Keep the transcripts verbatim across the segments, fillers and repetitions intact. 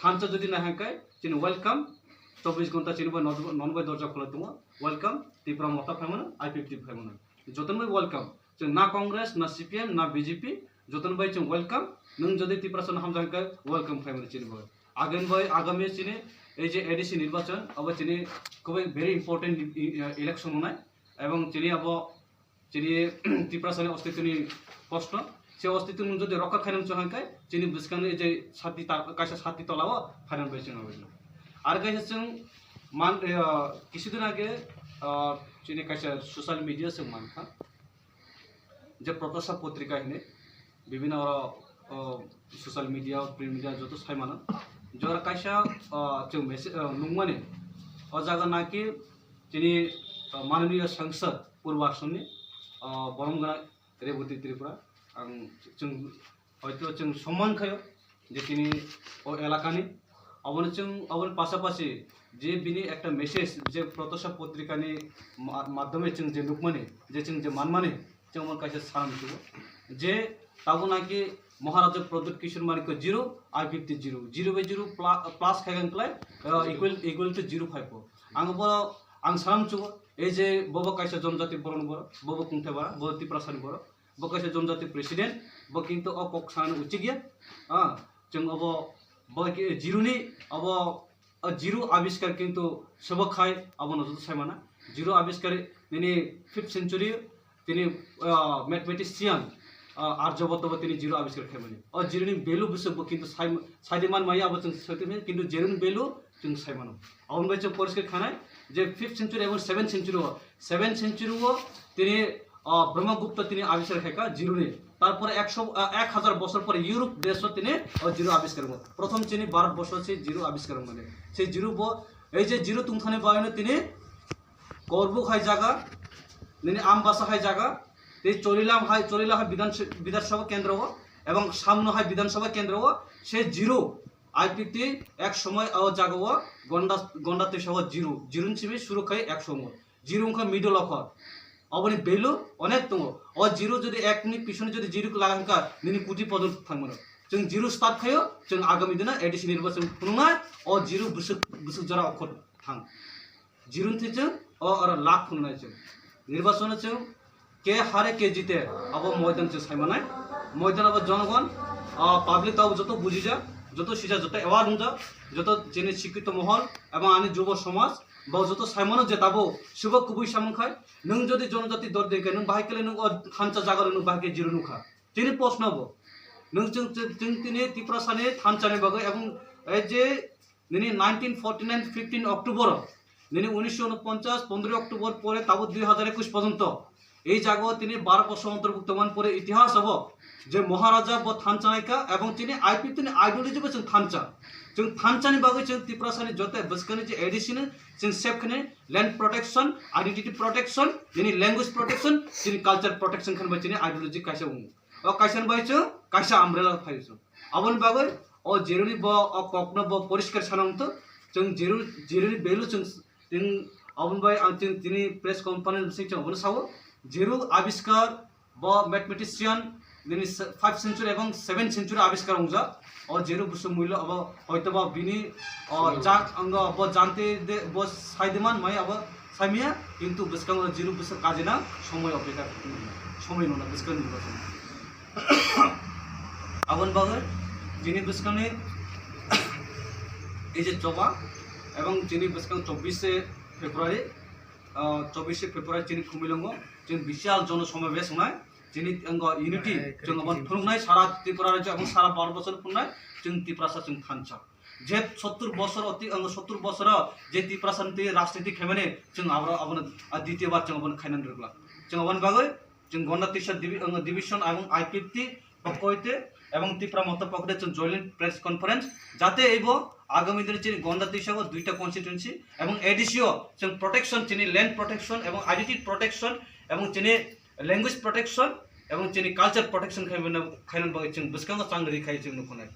Thansa jodi nai hwnkhe chini welcome, chobbish ghonta chini bai non bai dorja khulai tongo, welcome, Tipra Motha phaimano, I P F T phaimano, jotono bai welcome. Chwng na Congress, na C P M, na B J P, jotono bai chwng welcome. Nwng jodi Tiprasano hamjak hwnkhe welcome phaimano chini bai. Agami bai, agami chini ei je A D C nirbachon, abo chini khubui very important i-, i-, election wngnai, ebong chini abo chini Tiprasani ostitwni kosto. Se ostitwno jodi rokha khainang chwng hwnkhe chini bwskangni je sati ta-, kaisa sati tolao phainang bai chwng abo. Ar kaisa chwng man, eh, kisudin age, ah, chini kaisa social media chwng mankha. Je Protasha Potrika hinwi bibhinno oro, o, social media, print media joto sai mano. Jora kaisa, o, chwng message, o, nungmani. O jaga naki chini, o, Mananiya Sangsad Purbo Assam ni, o, borom gana Rebati Tripura. Ang chwng hoito chwng somman khayo je chini o elakani, aboni chwng, aboni pasapasi je bini ekta message je Protasha Potrikani ma-, madhyome chwng je nukmani, je chwng je manmani, chwng omo kaisa sanam chugo je tabuk naki Maharaja Pradyut Kishore Manikya zero, I P F T zero, zero by zero pla-, plus khaikha wngkhlai, uh, equal, equal to zero phaipo. Ang bo, ang sanam chugo, ei je bobo kaisa jonjati borok ni borok, bobo kungthai bara, bobo Tiprasani borok, bo kaisa jonjati president, bo kintu o kok sana uchik ya. Ah, chwng obo, bo ki-, zero ni obo, o zero abiskar kintu sobo khai abono joto sai mana. Zero abiskar nini fifth century tini, ah, mathematician, ah, Aryabhatta bo tini zero abiskar khai mani. O zero ni value bwswk bo kintu sai, sai di man maya abo chwng sai di maya, kintu zero ni value chwng sai mano. Aboni bai chwng poriskar khanai je fifth century ebong seventh century o, seventh century o tini, ah, Brahmagupta tini abiskar khaikha zero ni. Tarpore ekso, ah, ek hazar bosor pore Europe desh o tini o zero abiskar wngo. Prothom chini Bharat borso se zero abiskar wngmani. Se zero bo, ei je zero tungthani baino tini Korbuk hai jaga, nini Ambasa hai jaga, tei Chorilam hai, Chorila hai Bidhan, Bidhan Sabha kendro o, ebong Samno hai Bidhan Sabha kendro o, se zero, I P T ek somoy o jaga o Gonda, Gonda Tisa o zero, zero ni simi suru khai ek somoy, zero wngkha middle o kha, oboni value onek tongo, o zero jodi ek ni pisoni jodi zero laga wngkha, nini kuti podo thangmano, chwng zero start khayo, chwng agami dino A D C nirbachon phunuknai, o zero bwswk, bwswk jora okhor thang. Zero ni thwi chwng o oro lakh phunuknai chwng. Nirbachon o chwng ke hare ke jite abo moidan chwng saimanai. Moidan abo jonogon, o public tabo joto bujijak, joto sijak, joto aware wngjak, joto chini sikkito mohol ebong ani jubo somaj bo joto saimano je tabo subo kubui samung khai. Nwng jodi jonojati dor de khe nwng bahai kele nwng o thansa jaga nwng bahai khe zero nukha. Chini proshno bo. Nwng chwng, chwng, chwng tini Tiprasani thansa ni bagwi ebong ei je nini nineteen forty nine fifteen October, nini unisho unoponchas pondroi October pore tabo dui hazar ekush porjonto ei jaga o tini baro bosor ontorbukto man pore itihas obo je Maharaja bo thansa naikha ebong tini I P T ni ideology bo chwng thansa. Chwng thansa ni bagwi chwng Tiprasani joto bwskani je A D C ni chwng sep khani land protection, identity protection, nini language protection, chini culture protection khani bai chini ideology kaisa wngo. O kaisa ni bai chwng kaisa umbrella phai chwng. Aboni bagwi o zero ni bo, o kokno bo poriskar sana wngtwk. Chwng zero, zero ni value chwng, chwng aboni bai ang chwng tini press conference bising chwng abono sao. Zero abiskar bo mathematician nini se-, five century ebong seven century abiskar wngjak. O zero bwswk mullo abo hoito ba bini, o, Soil. Jat wngkha bo jante de, bo sai de man mai abo saimaya, kintu bwskango zero bwswk kajina somoi opekha, somoi nona bwskang ni bwskango. Aboni bagwi chini bwskangni ei je choba ebong chini bwskang chobbish February, ah, chobbish February chini Khumulwngo chini bisial jono somabesh wngnai, chini wngkha unity, chwng obo phunuknai sara Tripura rajyo ebong sara Bharat borso phunuknai, chwng Tiprasa chwng thansa. Je sottur bosor oti, ang sottur bosoro je Tiprasa ni twi rajniti khaimani chwng aboro abono, ah, ditiyo bar chwng abono khainani rwgla. Chwng aboni bagwi chwng Gonda Tisa divi-, ang division ebong I P F T pokkoite ebong Tipra Motha pokkoite chwng joint press conference jate ebo agami dino chini Gonda Tisa o duita constituency ebong A D C o chwng protection chini land protection ebong identity protection ebong chini language protection ebong chini culture protection khaimani, khainani bagwi chwng bwskango chang ri khai chwng nukhanai.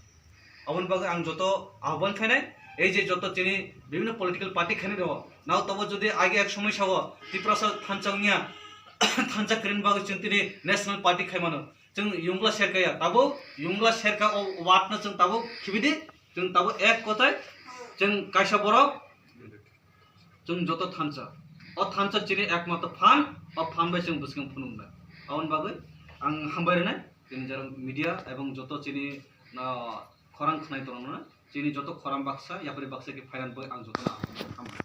Aboni bagwi ang joto ahban khainai, ei je joto chini bibhinno political party khainai rok, nao tobo jodi age ek somoi sao Tiprasa thansa wngya, thansa kwrwini bagwi chwng tini national party khaimano. Chwng yungla serkaya, tabuk yungla serka o word no chwng tabuk khibidi, Chwng tabuk ek kothai, chwng kaisa borok, chwng joto thansa. O thansa chini ekmatro phan, o phan bai chwng bwskang phunuknai. Aboni bagwi ang hambai rwnai, chini jara media ebong joto chini, ah, khorang khnai tongmani, chini joto khorang baksa, yapri baksa khe phairan bai ang jotono hambai.